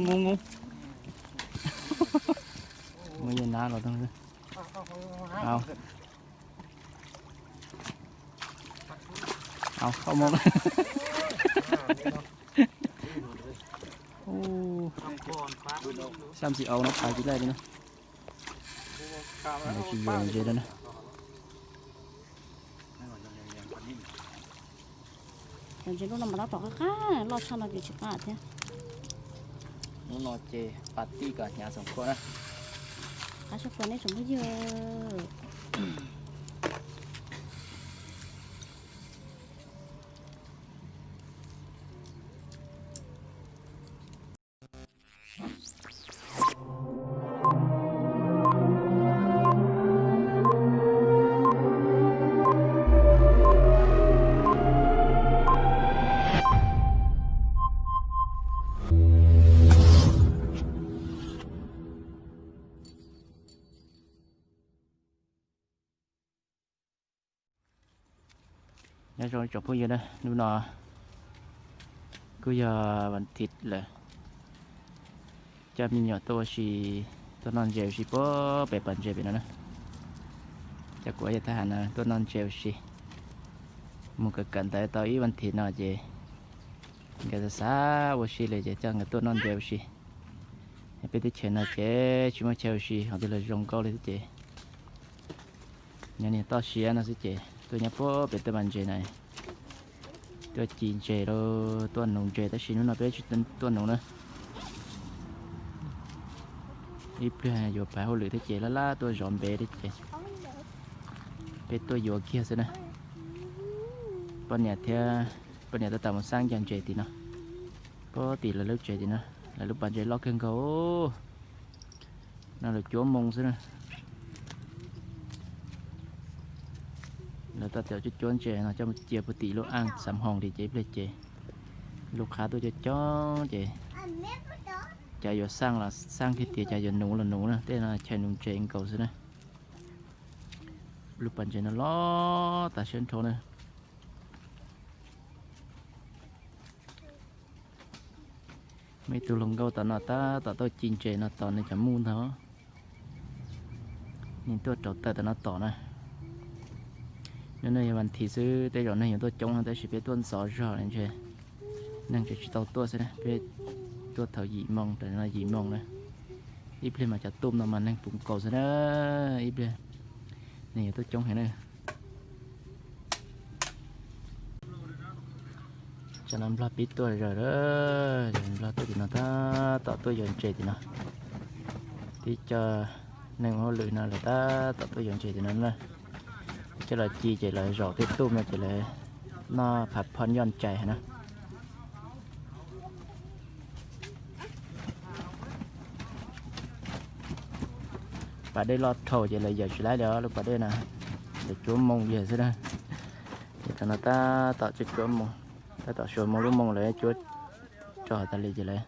Mus mus. Muaj yej nab los tau. Au. Au, koj mus. Xab tsis au no pais tsis laij li na. Tsis yuav ntses li na. Cov ntses lub no mas tab tom qab qab, loj tshaj no ces tsis qab thiab. Hnub no ces pas tij kom hnyav xoom khuam na. Qab tshaj khuam nej tsoom phooj ywg. Nyob zoo tsoom phooj ywg na, hnub no kuj yog vas thiv lawm, coj me nyuam tuaj ua si, tuaj noj ntses ua si puag pem pas ntses pem no na. Coj kuv yog thab ham no tuaj noj ntses ua si, mus kawm kawm ntawv tau ib vas thiv no ces nkawd xav xav ua si li ces coj nkawd tuaj noj ntses ua si. Peb teb chaws no ces tsis muaj chaw ua si ho twb los zoo nkauj li thiab ces nyob niag toj siab no xwb ces tuaj nyob puag pem tej pas ntses na, tuaj ci ntses los tuaj nuv ntses tab sis hnub no peb tsis tuaj nuv na. Ib pliag yuav pab hauj lwm thiab ces laj laj tuaj zov npeb thiab ces peb tuaj yuav kiag xwb na. Poj niam thiab, poj niam tab tom mus xab cov ntses tim no, puag tim lawv lub tsev tim no, lawv lub pas ntses loj kawg nkaus. No lawv cuab moo xwb na. Lawv tab tom cuab cuab ntses no coj mus cia puag tim lub aj xav hoos li ces ib pliag ces lub qhab tuaj coob coob ces cov yuav xaj los xaj kiag tias cov yuav nuv los nuv na, tej no chaw nuv ntses nkaus xwb na. Lub pas ntses no loj tas siab nrho na. Muaj ib tug hluas nkauj tom no tab tom tuaj ci ntses no tos nws cov mus ntag. Nws tuaj rauv taws tom no tos na. Hnub no yog vas thiv xwb tej zaum neeg yuav tuaj coob no tab sis peb tuaj ntxov zog ntshe neeg tseem tsis tau tuaj xwb na, peb tuaj thaum yim moo, tam no yim moo na. Ib pliag mas cov tuaj no mas neeg puv nkaus xwb na, ib pliag neeg yuav tuaj coob heev na. Tsam no Nplog pib tuaj zog lawm, Nplog tuaj tim no tab tom tuaj yuav ntses tim no. Tib co neeg ua hauj lwm no lawv tab tom tuaj yuav ntses tim no na. Coj los ci ces lawv zaum tej tuaj no ces lawv noj phav phoj yoj ntsaim na. Pas dej loj dhau ces lawv yawm tsis laib li os, lub pas dej na, lawv cuab moo yawg xwb na. Ces tam no tab tom cuab cuab moo, tab tom suav moo, lub moo lawv cuab tso tas li ces lawv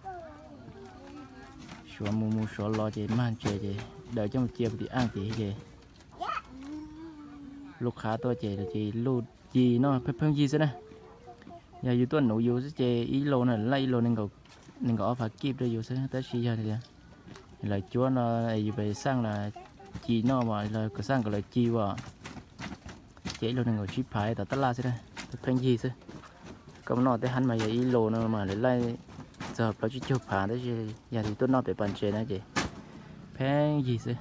suav mus mus suav los ces mag ntses ces daws coj mus cia puag tim aj tim ces lub qhab tuaj ces ces luj ci no pheej pheej yig xwb na. Yog yus tuaj nuv yus xwb ces ib lo no laj ib lo nees nkaum ob phav kib rau yus xwb tab sis yog tias lawv cuab no yus pes xaj los ci noj mas los kom xaj kom lawv ci ua ces ib lo nees nkaum tsib phav tom tab laj xwb na, pheej yig xwb. Koj mus noj tej hab mas yog ib lo no mas lawv laij txog plaub tsib caug phav tab sis yog tias tuaj noj pem pas ntses na ces pheej yig xwb.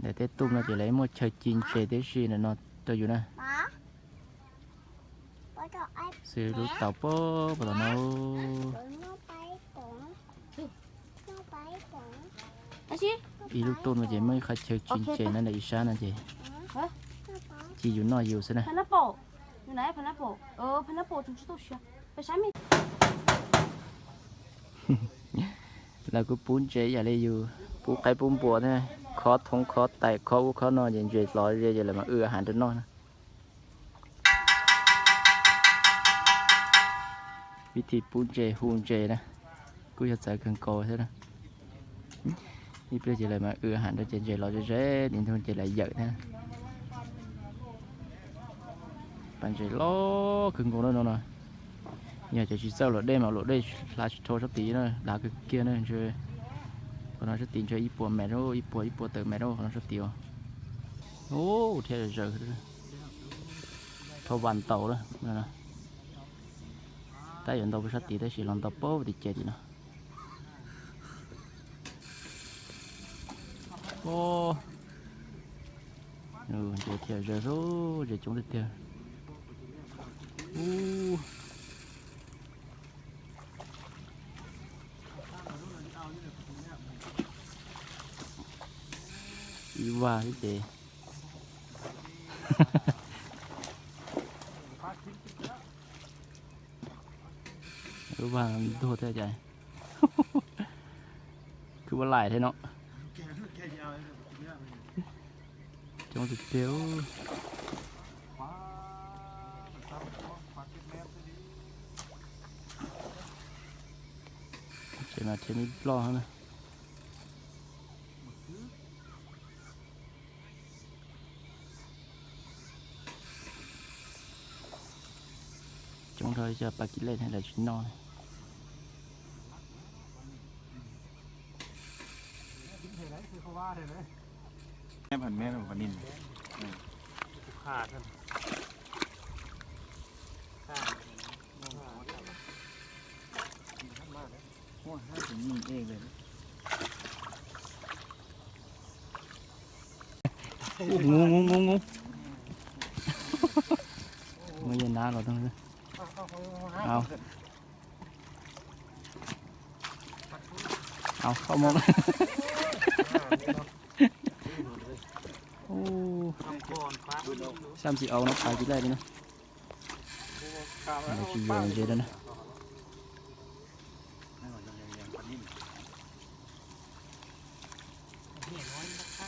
Ntawm tej tuj no ces lawv muaj chaw ci ntses tib si ntawm no rau yus na. Xws lub tau puag tom no. Ib lub tuj no ces muaj ib qhov chaw ci ntses no ntawm ib sab no ces ci yus noj yus xwb na. Lawv kuj pub ntses ib yam li yus pub qaib pub npua thiab, khob thoob khob tais khob ub khob no ces ntses los ze ces lawv mam w has rau noj na. Vib thib pub ntses hu ntses na, kuj yog txawv kawg nkaus thiab na. Ib pliag ces lawv mam w has rau ces ntses los ze ze ntawm ntug ces lawv yawm thiab. Pas ntses loj kawg nkaus na no no. Yog cov tsis txawj luam dej mas luam dej hlav tsis dhau sab tid na, hlav kawg kiag na ntshe. Qhov no sab tid ntshe ib puas mev, ib puas ib puas tawm mev qhov no sab tid. Ub, thiab zom zaws. Thauj vas ntaus lawm. Tab yuav ntaus pem sab tid tab sis los ntaus pem tim ces tim no. Ntses thiaj zom zaws, ntses coob tiag tiag. Ib vaj ib ces. Lub vaj ntuag thiab cas. Kub vaj laim thiab no. Coob tiag tiag. Ces mas thiaj li ploj na. Coob dhau cov pas kis lej lawv tsis noj. Ub, ub, ub, ub. Muaj yej nab los. Au, au, kho mo. Ub, xya xi au no phav kis lej li na. Lawv tsis yuav ntses li na.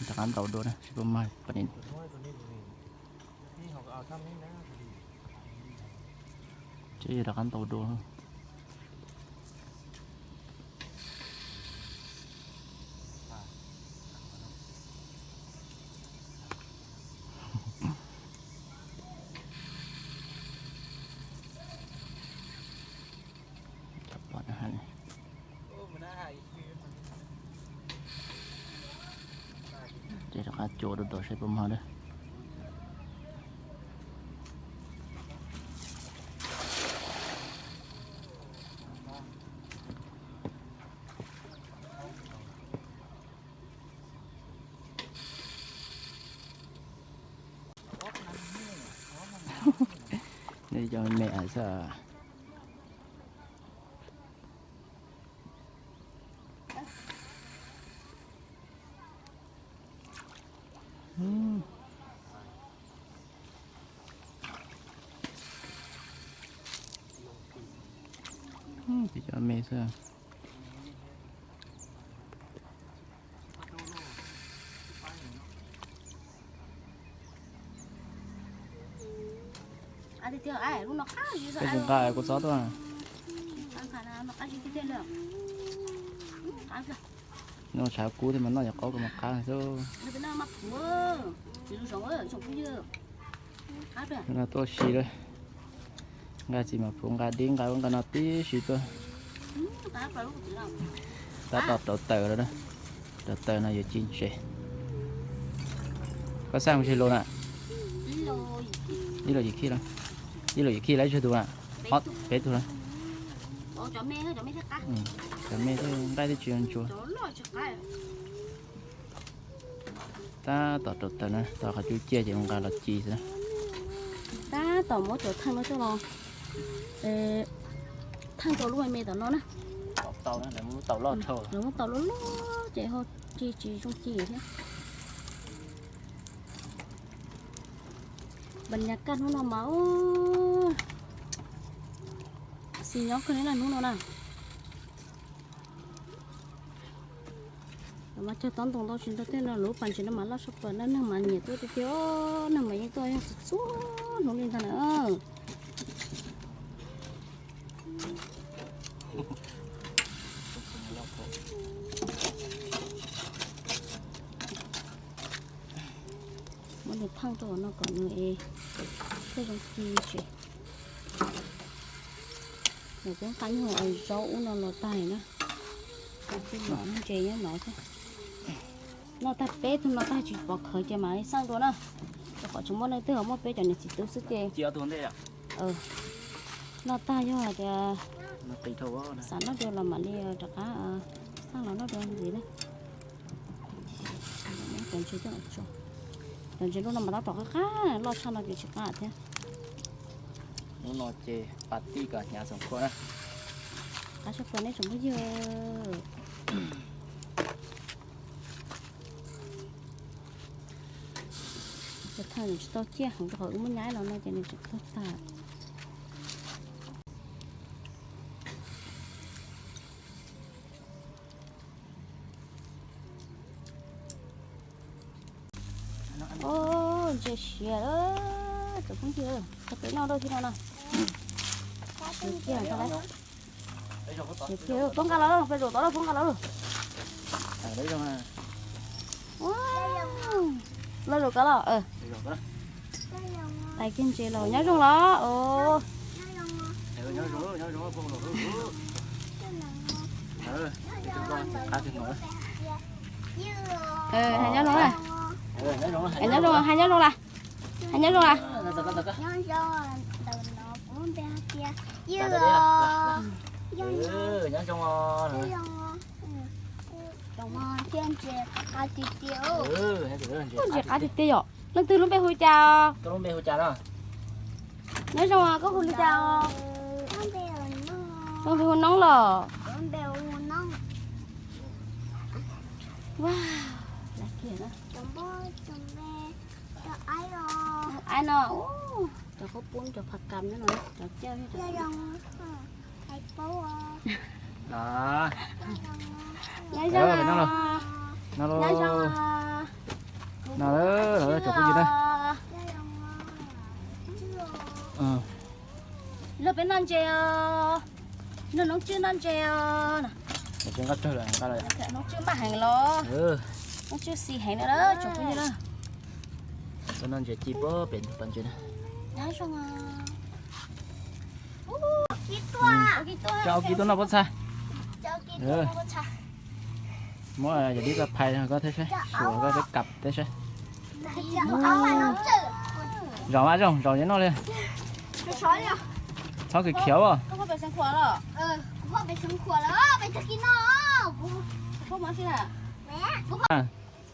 Rov qab ntaus dua na, tsis pub mag pas nim. Ces rov qab ntaus dua. Ces rov qab cua dua dua saib puas mag na. Nej cov me me xwb. Ces cov me xwb. Peb kuv nqa kuv txob tuaj. Noj tshav kub thiab mas noj cov qaub ko mas qab xwb. No tuaj si lawm. Nqa txiv mas phuv nqa dib nqa ub nqa no tib si tuaj. Tab tom rauv taws lawm na. Rauv taws no yuav ci ntses. Koj xaj mus seb lus na. Ib lus yim khij, ib lus yim khij lawm tsawg tus na? Ob peb tug na. Cov me thiab nqaij thiab tsis ntsuav. Tab tom rauv taws na, tos qhov cub ciaj ces mus nqa los ci xwb. Tab tom muab cov theej no coj los theej rau lub me me tom no na. Lawv muab tau loj loj ces ho ci tsis zoo ci thiab. Npas nyas kaj hnub no mas xis nyob kawg li na hnub no na. Mas cog tob ntoo ntau tsis ntau tej no lub pas ntses no mas loj sab plaws na, neeg mas nyiam tuaj tiag tiag, neeg mas yeej tuaj yog txhua txhua hnub li ntag na. Muab nws theej rau no kom nws thiaj zoo ci tsev. Cov qab nyuag zaub ub no los tag na. Ntses nyob no thiab. Noj tag peb tug no tag tsis pom khawv ces mam li xaj dua na. Rau qhov tsis muaj leej twg, muaj peb cov niam txiv tub xwb ces noj tag yog hais tias xav noj dua los mam li rov qab xaj los noj dua ntxiv na. Cov ntses lub no mas tab tom qab qab, loj tshaj no ces tsis qab thiab. Hnub no ces pas tij kom hnyav xoom khuab na. Qab tshaj plaws nej tsoom phooj ywg. Cov thawj nws tsis tau ciaj heev rau qhov wb muab nyab los no ces nws tseem tuag tag. Ntses siav lawm, cov phooj ywg, qhov twg noj dua thiab no na. Siav kiag, siav kiag, poob nqa los, peb zaum tod los poob nqa los. Lawv zaum kov los. Tais kiag ntses los nyob zoo los. Hais nyob zoo, hais nyob zoo las, hais nyob zoo las. Ntses qab tiag tiag yom. Leej twg lub npe hu cas? Nyob zoo, koj hu li cas? Koj npe hu Noob los? Aib no, cov qhaub poob, cov phav kam nyob no, cov cawj. Nyob zoo, nyob zoo, nyob zoo. No, lawv tsoom phooj ywg na. Luag peb noj ntses os. Noj noob tswb noj ntses os. Noob tswb maj heev los. Noob tswb xis heev na tsoom phooj ywg na. Noj ntses ci pem ntug pas ntses na. Coj ua kib tuaj noj pob txha. Muab yam dib koj phais koj thiab saib, suav koj thiab kab thiab saib. Zaum mas Zoov, zaum ces noj li. Txhob kis khiav os.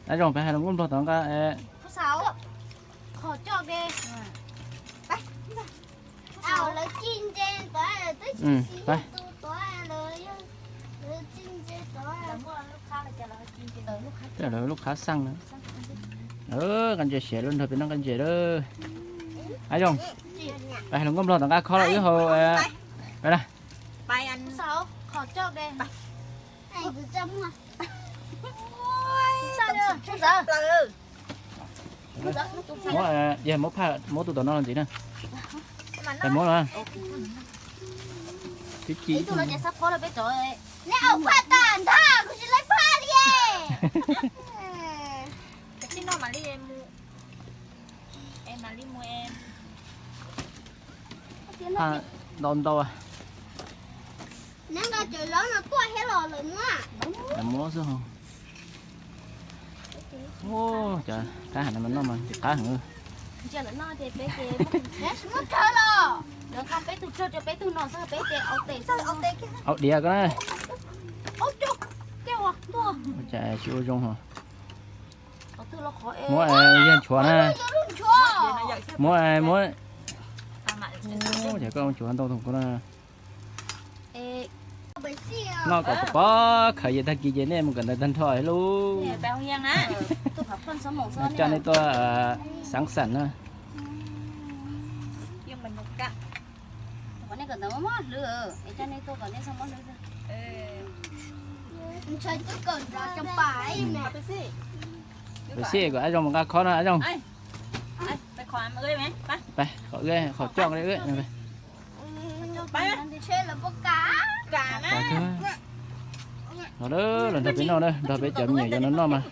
Ab Zoov, peb hais lus Nplog tom nqa. Lawv lub qhab xaj na. Nqa ntses siav lawm, nrog peb noj nqa ntses lawm. Ab Zoov, peb hais lus Nplog tom nqa khob los wb haus. Peb na. Muab, muab phaj, muab tus tom no los ntxiv na. Muab los. Tib ci. Ntau ntau. Muab xwb ho. Cov qab heev no mas noj mas qab heev. Au diav ko na. Cas tsis ua zoo ho. Muab yawg nchuav na. Muab, muab. Ces koj nchuav ntau thoom ko na. Noj kom pov khaws ces tag kis ces nej mus kawm ntawv tag nrho lauj. Coj nej tuaj xaav xam na. Peb xij kom Ab Zoov mus nqa khob no Ab Zoov. Peb qhov wb qhov coj li wb. Los, los nrog peb noj na, nrog peb cov me nyuam cov no noj mas.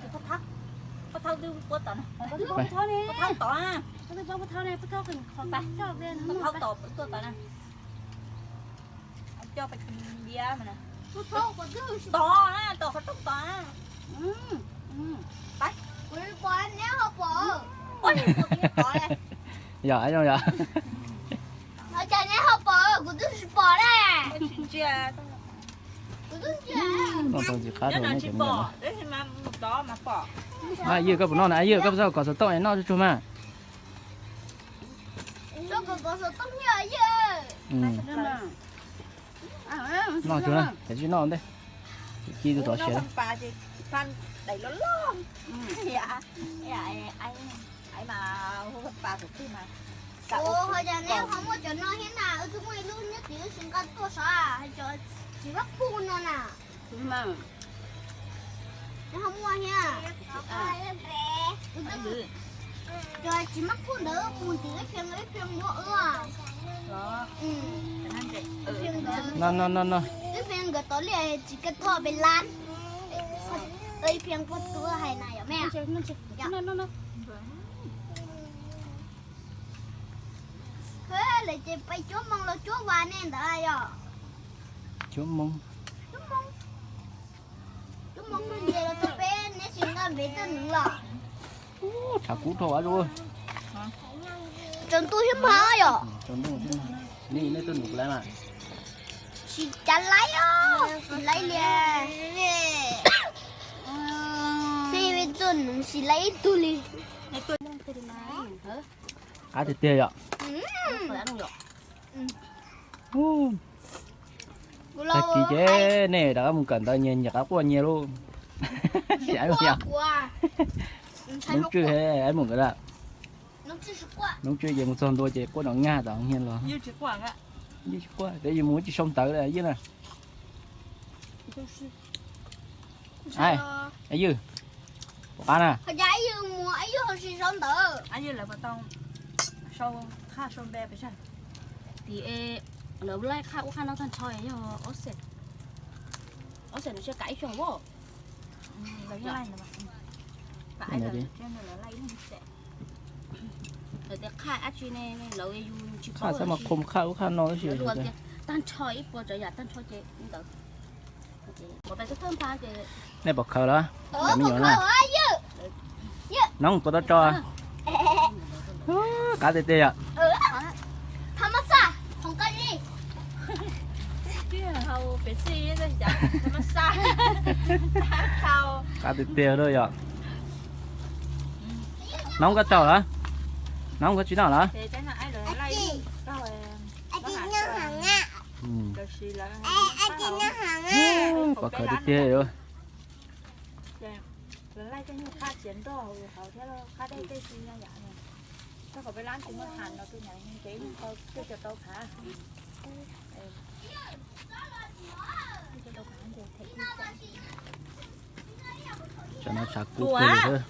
Coj pais ntiav mas na. Tod na, tod qhov rooj tod na. Pais. Ua li pom neb ho pom. Ua li pom neb pom le. Yog, yog, yog. Ho cas neb ho pom, kuv twb tsis pom le. Kuv twb tsis pom. No tau ntsis qab rau neb cov me nyuam no. Ib yawg koj puas noj na, ib yawg koj puas txhob kov xov tooj es noj tsuag tsuag mas. Noj tsuag na, kav tsij noj ntej. Ci tus tod siav. Ua, ho cas neb ho muaj cov no thiab na, wb twb muaj ib lub nyob tim wb tsis nqa tuaj sav, hais cov tsis mab pug no na. Neb ho muaj thiab. Cov tsis mab pug ntawd mus tim ib pliag ib pliag muab wb. No no no no. Ib pliag nkawd tau liaj tsis kaj tuaj peb lab. Ib pliag puag tuaj hais na yom me. Lawv ces peb cuab moo los cuab vas nej ntawd yom. Cuab moo. Cuab moo, cuab moo ntses los rau peb, neb tsis nqa npev tuaj nuv los. Tshav kub dhau av zuj. Tsaus ntuj thiab mas yom. Tsaus ntuj thiab mas. Li nej tuaj nuv kuv lawv mas. Tsis cav laib os, tsis laib li. Peb tuaj nuv tsis laib ib tug li. Qab tiag tiag yom. Tag kis ces nej rov qab mus kawm ntawv nyias nyias qab quaj nyias lauj. Ib yam Noob Tswj, Ib Mus nkawd lawm. Noob Tswj ces mus txog ntua ces quaj nrov nkag tom hauv nyias los. Yeej tsis quaj, twb yus mus tsis sau ntawv li yeej na. Ib Ywg, puas qab na? Tim lawv laij qhaj ub qhaj no tag nrho yog ob xees, ob xees nws tsis kam ib xyoos as. Lawv tias qhaj dab tsi ne, lawv yus tsis qhaj, txhob mas qhov qhaj ub qhaj no tab sis lawv tias tag nrho ib puas tsav yam tag nrho ces ntawd. Nej pom khaws los? Cov me nyuam no. Noob puas tau tso? Qab tiag tiag yom. Qab tiag tiag lawm yom. Noob koj tso los? Noob koj tsis noj los? Pom khaws tiag tiag. Tsam no tshav kub kawg li thiab.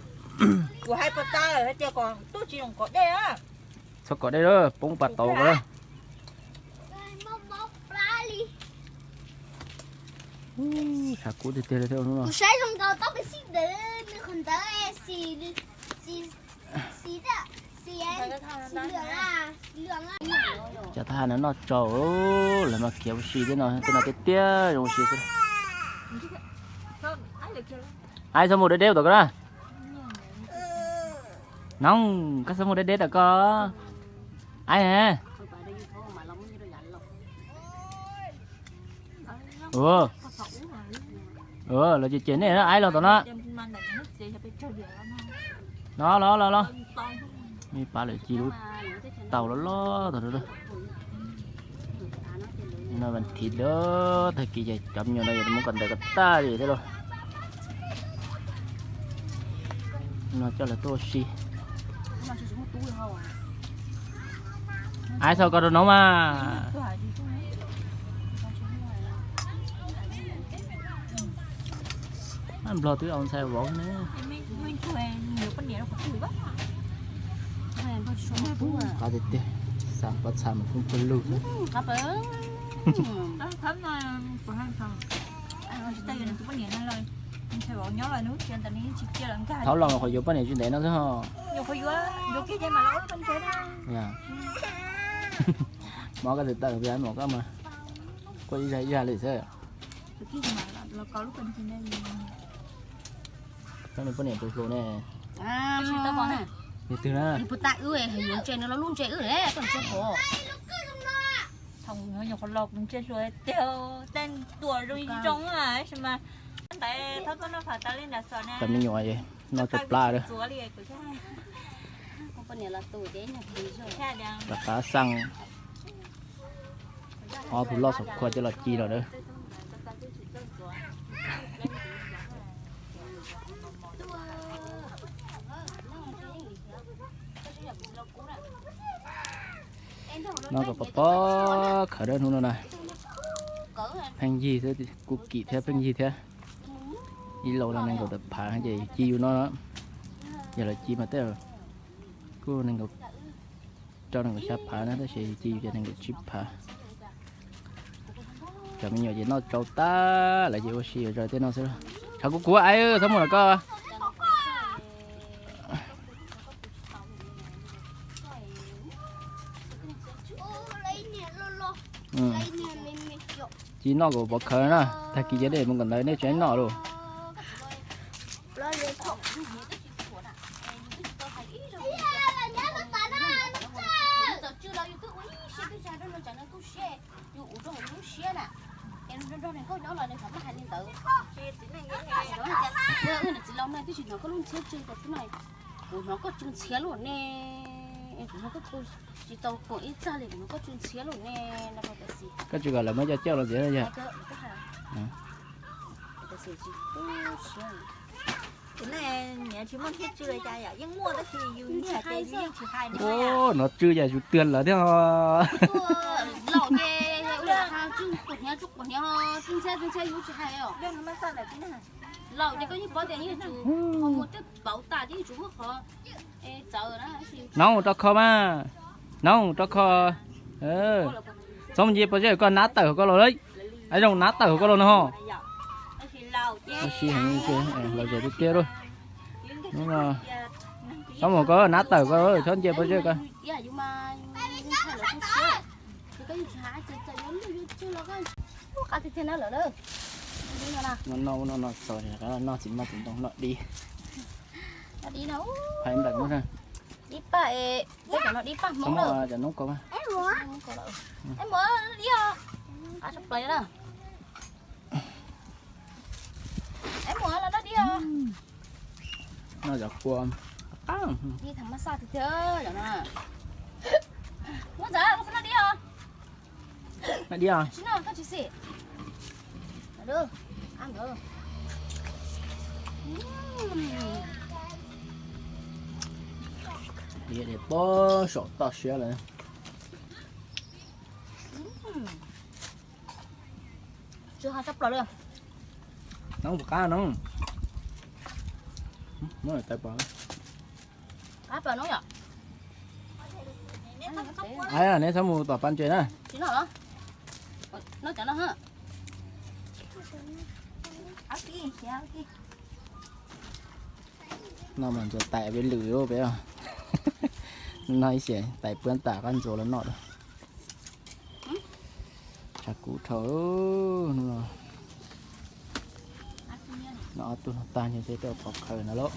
Kuv hais puas tas lawm hais tias kom tuaj tsis zoo kom dej a. Txhob kom dej lawm, poob pas tauv ko lawm. Tshav kub tiag tiag li thiab hnub no. Kuv saib zoo nkaus tau pes xij ntawd, nws qhov ntawd xis, xis, xis, xis lwam, xis lwam. Cov thab ham no noj tsau, lawv mas khiav ua si thiab no, tej no tiag tiag zoo ua si xwb. Aib, txhob mus deb deb tom ko na. Noob, koj txhob mus deb deb tom ko. Aib, los ces ces nej aib los tom no. No los los los. Me pab lawm ci lub tau los los tom no. No vas thiv lawm, tag kis ces cov me nyuam no yuav muab kom ntawd kom tag li thiab lauj. No coj lawv tuaj ua si. Aib, txhob koj rau noob mas. Nplog twb au ntxhais vauv ne. Qab tiag tiag, xav pov txhas mas kuj pawg lug xwb. Thaum los qhov yuav poj niam tsis ntev no xwb ho. Mov koj tawm tawm mov koj mas. Ua ib zag ib zag li xwb. Txhob nws poj niam tus hluas ne. Yog twg na? Puag ta wb yuav ntse nws los lub ntse wb ne, koj ntse pom. Thaum nyuam qhuav los kuv ntse hluas tiag, tej tuam zoo zoo mas. Cov me nyuam noj cov plab lawm. Rov qab xaj ob tug loj xov khuaj coj los ci lawm. Noj kom pov pob khaws dawb hnub no na. Pheej yig xwb, kuj kim thiab pheej yig thiab. Ib laus no nees nkaum tawm phav ces ci yus no. Yog lawv ci mas tej kuj nees nkaum rau nees nkaum xya phav na, tab sis ci yus ces nees nkaum tsib phav. Cov me nyuam ces noj tsau tag lawm ces ua si yuav zog tej no xwb. Tshav kuv kuv aiv, txhob mus los koj. Ci noj kom pov khaws na, tag kis ces dej mus kom ntawd nej tseem noj lauj. Kuv hnov koj tsw ntxhiab luaj ne, kuv hnov koj tsis tau koom ib txaj li, kuv hnov koj tsw ntxhiab luaj ne. Koj tsis kom lawv muab coj coj los ntxiv yog? Hnov tsw yam yus twag lawv thiab. Laus ces kuv hniav, kuv hniav tsw ntxhiab tsw ntxhiab yus tsis hais os. Laus ces koj yeej paub tias yeej tsum muaj tej pauv tas ces yeej tsum muaj qhov txawv na. Nov rau kho mas, nov rau kho. Txhob mus nce pob zeb koj nab tawm hauv koj los lawm. Zoo nab tawm hauv koj los no ho. Si heev, los zem tiag tiag lauj. Txhob mus koj nab tawm koj, txhob nce pob zeb koj. Noj noj noj txaus, noj txiv maj txiv ntoo noj dib. Phais nplam no. Dib paj, peb cov no dib paj Hmoob na. Cov noob ko. Es muam dib os. Qab tshaj plaws na. Es muam los noj dib os. Noj cov kua. Dib tham mas xaj tiag tiag cov no. Muam ntxawm, koj puas noj dib os? Noj dib os. Tsis noj koj tsis xim. Dib pob saum toj siab lawm. Tsw ho tshaj plaws li. Noob puas qab noob? Muab tais pov. Qab plaws noob yom. Neb txhob mus tom pas ntses na. Tsis noj los? Noj cov no. Noj mas ntxuav tais peb lwm peb. Noj ib xyem tais puab tas qab ntxuav los noj. Tshav kub dhau. Noj ob tug no tag ces tej tuaj pov khaws no lauj.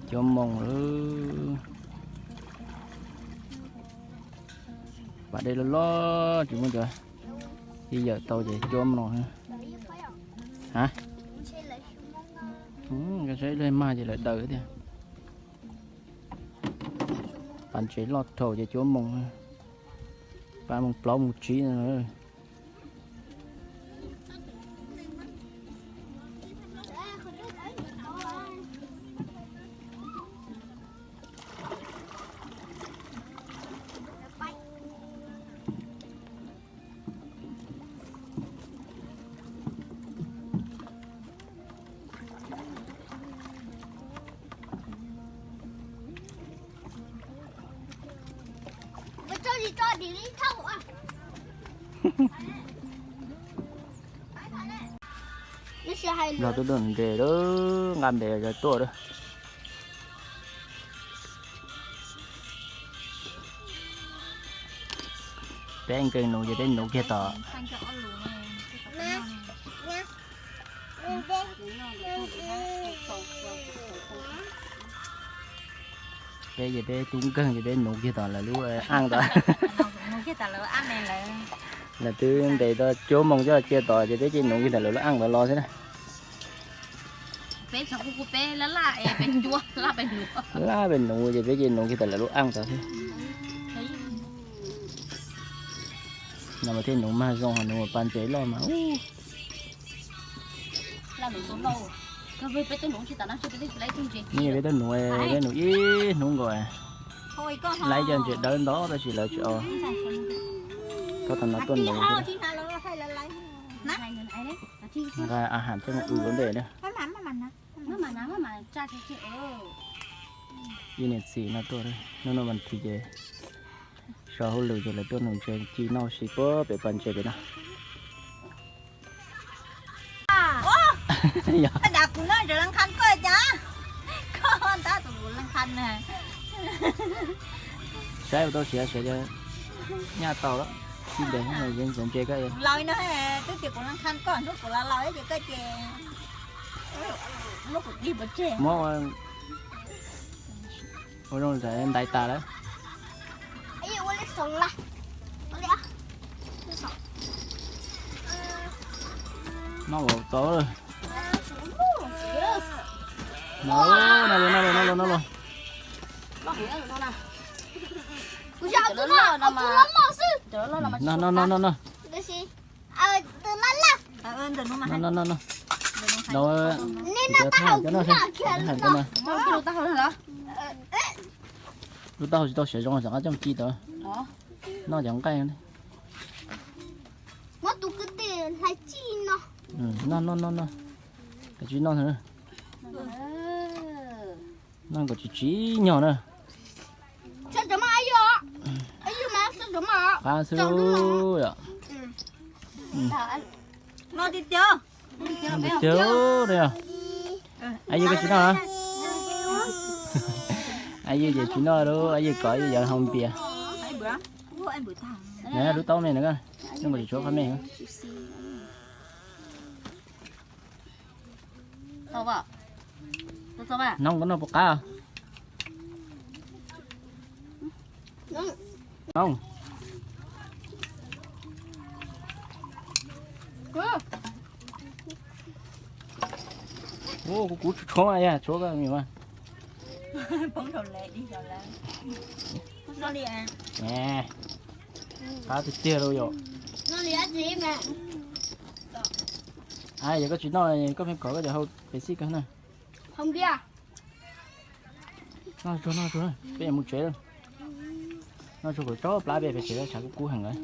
Cuab moos lawm. Pas dej loj loj tsis muaj cov, ib yawm tau ces cuab moos. Ha, saib ib lub mag ces lawv daws tiag. Pas ntses loj dhau ces cuab moos, pas moos plaub moos tsib no. Nplog tuaj dua nres lawm, nqa npes tuaj lawm. Peb nkeeg nuv ces peb nuv kiag tom. Peb ces peb tub nkeeg ces peb nuv kiag tom lawv lub aj tod. Lawv twb ntes tau cuaj moos coj cia tod ces peb cia nuv kiag tom lawv lub aj tod los xwb na. Laj pem nuv ces peb cia nuv kiag tom lawv lub aj tod xwb. No mas thiaj nuv mag zoo, ho nuv pas ntses loj mas. Peb tuaj nuv, peb nuv ib hnub nkaus, laiv cov ntses dawb ntau tab sis lawv tsis, tab tom no tuaj nuv. Nqa a has tuaj mus ua ntej na. Ib niam txiv no tuaj, hnub no vas thiv ces so hauj lwm ces lawv tuaj nuv ntses ci noj si puag pem pas ntses pem no. Saib ua tau siav siav nyaj tau lawm, tib ntes ntses koj. Muab ua zoo ntais tas lawm. Noj los tau. No, no los, no los, no los, no los. No, no, no, no, no. No, no, no, no. Lub taub hau tsis tau siav zoo, xyov qab coj ci tod. Noj cov nqaij. Muab tus kwv tij hlais ci no. Noj, noj, noj, noj. Kav tsij noj, noj kom tsis tsim nyog na. Qab xwb yom. Tiag tiag. Aib Yij koj tsis noj los? Aib Yij ces tsis noj lauj, Aib Yij kom Aib Yij yuav hau npias. Lub taub me na, noj kom tsis tshuav qhov me. Noog koj noj puas qab? Noog. Kuv kuv tshuav mas, tshuav koj me mas. Qab tiag tiag lauj yom. Yog koj tsis noj, koj pheej kom koj cov hau pes xij kawg na. Noj tsuag, noj tsuag, peb yuav mus tsev lawm. Noj tsuag kom tsob plab pem pem tsev, tshav kub kub heev lawm.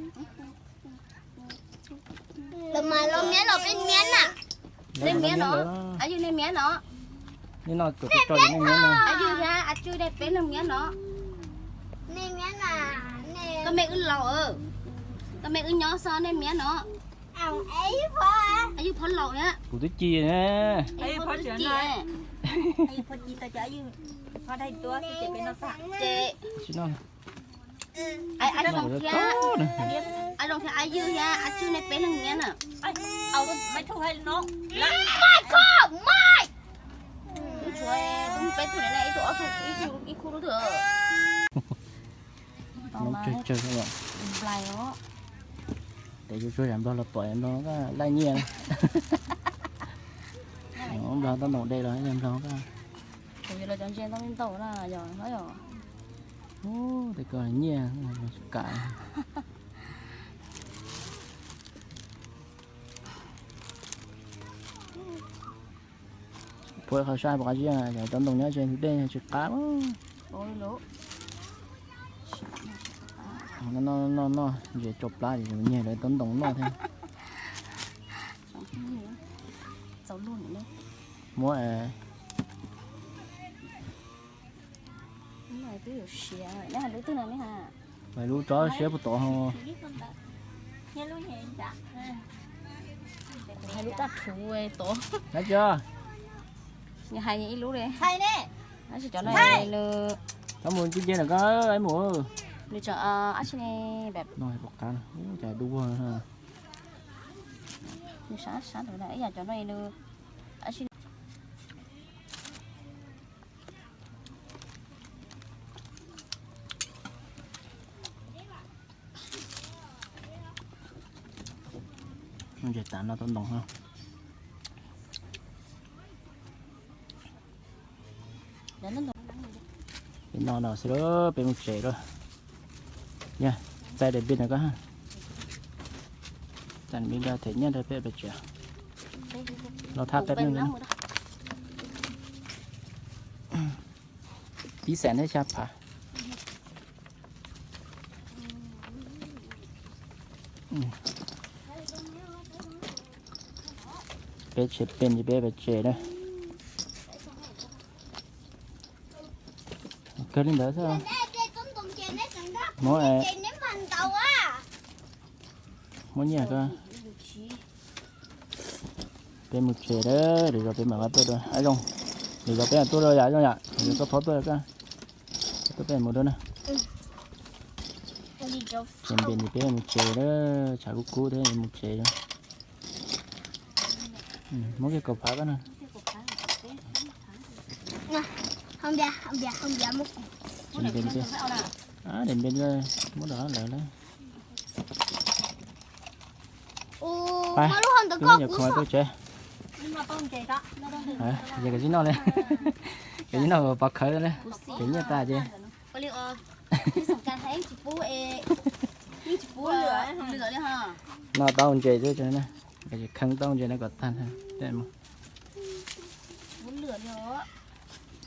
Los mas los miab los peb miab na. Nej miab no. Nej noj tsuag tso nej miab no. Aib Yij thiab Aib Tswb nej peb leeg miab no. Nej miab na. Koj me wb laus, koj me wb nyob xwb nej miab no. Aib Yij phob laus thiab. Kuv twb ci na. Ces Aib Zoo thiab, Aib Zoo thiab Aib Yij thiab Aib Tswb nej peb leeg miab na. Ib tug, ib tug, ib khub lub twg. Nplai os. Tes tsuag tsuag yam Nplog los pom yam Nplog ko laij nyiaj. Nplog tau ntaus de los yam Nplog ko. Kuv yuav los cov ntses ntau ntau na yog no yom. Tes ko nyiaj kam. Puag qhov sai puas qab zib, cov ntoo nyob ze dej tsis qab. Noj noj noj, ntses tsau plab ces nyiag lawv tau ntoo noj thiab. Muab lub tso siab puag tod ho. Kuv hais lub dab rhuv tod. Nyob tso. Nws hais ib lub li. Tab sis cov no nws, tau mus ncig ncig ntawm ko, ib mus. Nws tseem ab tsi ne, no hais pom qab no, cas dub vog. Nws sab sab ntawd ib yam cov no nws ab tsi. Ntses tas no tau ntoo. Peb noj no xwb lawm, peb mus tsev lawm. Yog, txais daim npis no ko. Txais daim npis no them nyiaj rau peb pem tsev. Los thaj peb neeg. Ib xees thiab xya phav. Peb tsev pem ces peb pem tsev na. Kawg li ntawd xwb. Muab, muab nyiaj ko. Peb mus tsev lawm, lwm zaus peb mam li tuaj dua. Ab zoo, lwm zaus peb mam tuaj dua yom, zoo yom, lwm zaus koj phob tuaj ko. Tuaj peb mus dua na. Tsev npis ces peb mus tsev lawm, tshav kub kub thiab mus tsev. Muab kiag kaum phav ko na. Tsev npis, daim npis muab rau lawv lawm. Pab, tus nyuam qhuav tuaj tsev. Ces koj tsis noj li. Koj tsis noj pov khawv li, ces nyiaj tas ces. Noj tau ntses xwb, kheev tau ntses no kom tag.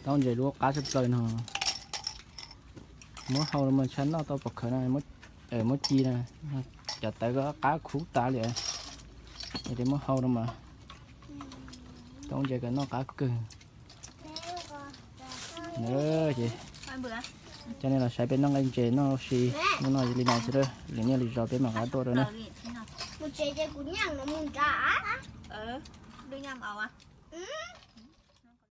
Tau ntses lub qab tshaj plaws no. Muab hau los mas tshaj noj tau pov khawv no, muab ci na, cov tawv ko qab khuv tas li. Ces muab hau los mas tau ntses kom noj qab kawg. Ces coj nej los saib peb noj nqaij ntses noj si, hnub no li no xwb, lwm niaj lwm zaus peb mam rov qab tuaj dua na.